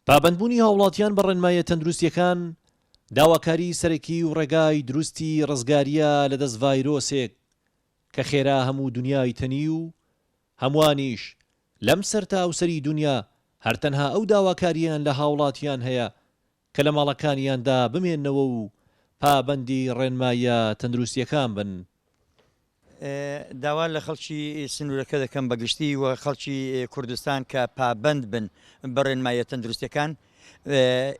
پابەندبوونی هاوڵاتیان بە ڕێنماییە تەندروستییەکان داواکاری سەرەکی و ڕێگای دروستی ڕزگارییە لە دەست ڤایرۆسێک کە خێرا هەموو دونیای تەنی و هەمووانیش لەم سەرتاوسەری دونیا هەر تەنها ئەو داواکارییەیان لە هاوڵاتیان هەیە کە لە ماڵەکانیاندا بمێننەوە و پابەندی ڕێنماییە تەندروستییەکان بن. داوا لە خەڵکی سنوورەکە دەکەم بە گشتی و خەڵکی کوردستان کە پابەند بن بە ڕێنماییە تەندروستیەکان.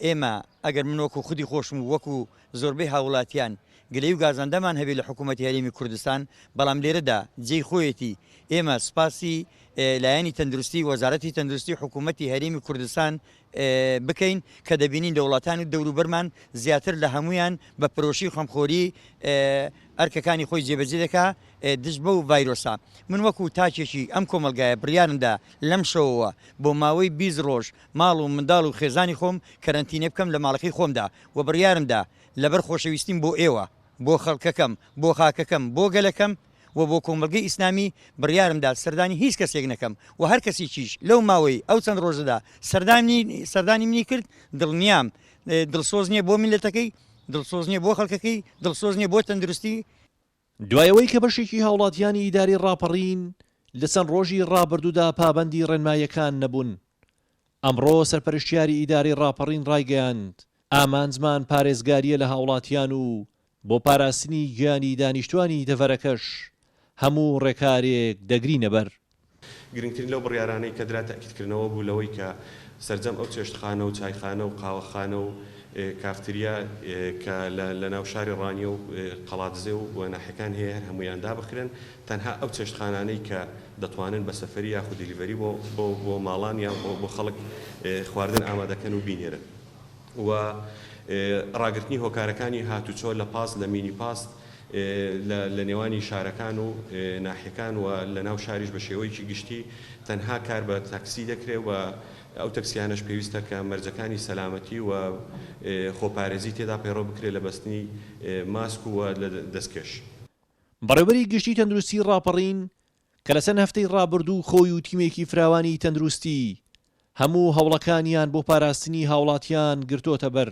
ئێمە ئەگەر من وەکو خودی خۆشم و وەکو زۆربەی هاوڵاتیان گلەیی و گازەندەمان هەبێ لە حکوومەتی هەرێمی کوردستان، بەڵام لێرەدا جێی خۆیەتی ئێمە سوپاسی لایەنی تەندروستی، وەزارەتی تەندروستی و حکوومەتی هەرێمی کوردستان بکەین کە دەبینین لە وڵاتانی دەوروبەرمان زیاتر لە هەموویان بە پرۆشی و خەمخۆری ئەرکەکانی خۆی جێبەجێ دەکا دژ بەو ڤایرۆسە. من وەکو تاکێکی ئەم کۆمەڵگایە بڕیارمدا لەم شەوەوە بۆ ماوەی 20 ڕۆژ ماڵ و منداڵ و خێزانی خۆم کەرەنتینە بکەم لە ماڵەکەی خۆمدا و بڕیارمدا لەبەر خۆشەویستیم بۆ ئێوە، بۆ خەڵکەکەم، بۆ خاکەکەم، بۆ گەلەکەم و بۆ کۆمەڵگەی ئیسلامی بڕیارم دا سەردانی هیچ کەسێک نەکەم و هەر کەسێکیش لەو ماوەی ئەو چەند ڕۆژەدا سەردانی سەردانی منی کرد دڵنیام دڵسۆز نییە بۆ میللەتەکەی، دڵسۆز نییە بۆ خەڵکەکەی، دڵسۆز نییە بۆ تەندروستی. دوای ئەوەی کە بەشێکی هاوڵاتیانی ئیدارەی ڕاپەڕین لە چەند ڕۆژی ڕابردوودا پابەندی ڕێنماییەکان نەبوون، ئەمڕۆ سەرپەرشتیاری ئیدارەی ڕاپەڕین ڕایگەیاند، ئامانجمان پارێزگارییە لە هاوڵاتیان و بۆ پاراستنی گیانی دانیشتوانی دەڤەرەکەش هەموو ڕێکارێک دەگرینەبەر. گرنگترین لەو بڕیارانەی کە درا تەئکیدکردنەوە بوو لەوەی کە سەرجەم ئەو چێشتخانە و چایخانە و قاوەخانە و کافتریا کە لە لە ناو شاری ڕانیە و قەڵادزێ و ناحیەکان هەیە هەر هەموویان دابخرێن تەنها ئەو چێشتخانانەی کە دەتوانن بە سەفەری یاخود دیلیڤەری بۆ بۆ بۆ ماڵان یان بۆ بۆ خەڵک خواردن ئامادەکەن و بینێرن و ڕاگرتنی هۆکارەکانی هاتوچۆ لە پاس لە مینی پاس لە لە نێوانی شارەکان و ناحیەکان و لە ناو شاریش بە شێوەیەکی گشتی تەنها کار بە تاکسی دەکرێ و ئەو تەکسیانەش پێویستە کە مەرجەکانی سەلامەتی و خۆپارێزی تێدا پەیڕەو بکرێ لە بەستنی ماسک و لە دەستکێش. بەڕێوبەری گشتی تەندروستی ڕاپەڕین کە لە چەند هەفتەی ڕابردوو خۆی و تیمێکی فراوانی تەندروستی هەموو هەوڵەکانیان بۆ پاراستنی هاوڵاتیان گرتۆتە بەر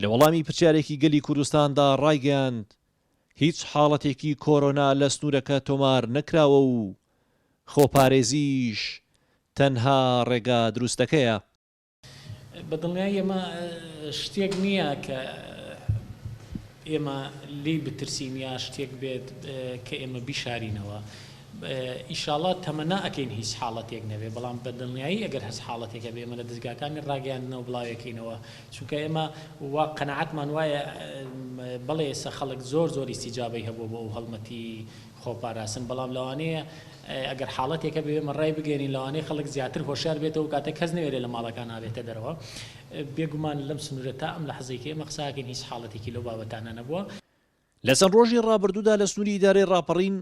لە وەڵامی پرسیارێکی گەلی کوردستاندا ڕایگەیاند، هیچ حاڵەتێکی کۆرۆنا لە سنوورەکە تۆمار نەکراوە و خۆپارێزیش تەنها ڕێگا دروستەکەیە. بە دڵنیایی ئەمە شتێک نییە کە ئێمە لێی بترسین یا شتێک بێت کە ئێمە بیشارینەوە. ئیشاڵا تەمەنا ئەکەین هیچ حاڵەتێک نەبێ بەڵام بە دڵنیایی ئەگەر هەچ حاڵەتێک هەبێ ئێمە لە دەزگاکانی ڕاگەیاندنەوە بڵاوێکەینەوە چونکە ئێمە وا قەناعەتمان وایە بەڵێ ئێستا خەڵک زۆر زۆر ئیستیجابەی هەبووە بۆ ئەو هەڵمەتی خۆپاراستن بەڵام لەوانەیە ئەگەر حاڵەتێک هەبێ ئێمە ڕای بگەێنین لەوانەیە خەڵک زیاتر هۆشیار بێتەوە کاتە کەس نەوێرێ لە ماڵەکان نابێتە دەرەوە بێگومان لەم سنوورە تا ئەم لەحزەی کە ئێمە قساکەین هیچ حاڵەتێکی لەو بابەتانە نەبووە. لە چەند ڕۆژی ڕابردوودا لە سنووری ئیدارەی ڕاپەڕین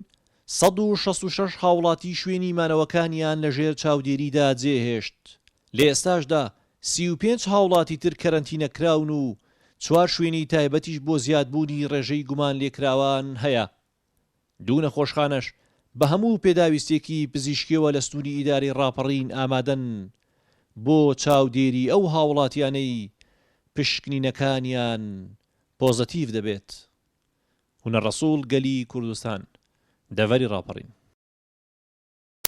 166 هاوڵاتی شوێنی مانەوەکانیان لە ژێر چاودێریدا جێهێشت، لە ئێستاشدا 35 هاوڵاتی تر کەرەنتینە کراون و چوار شوێنی تایبەتیش بۆ زیادبوونی ڕێژەی گومانلێکراوان هەیە. دوو نەخۆشخانەش بە هەموو پێداویستییەکی پزیشکییەوە لە سنووری ئیدارەی ڕاپەڕین ئامادەن بۆ چاودێری ئەو هاوڵاتیانەی پشکنینەکانیان پۆزەتیڤ دەبێت. هونەر ڕەسوڵ، گەلی کوردستان، دەڤەری ڕاپەڕین.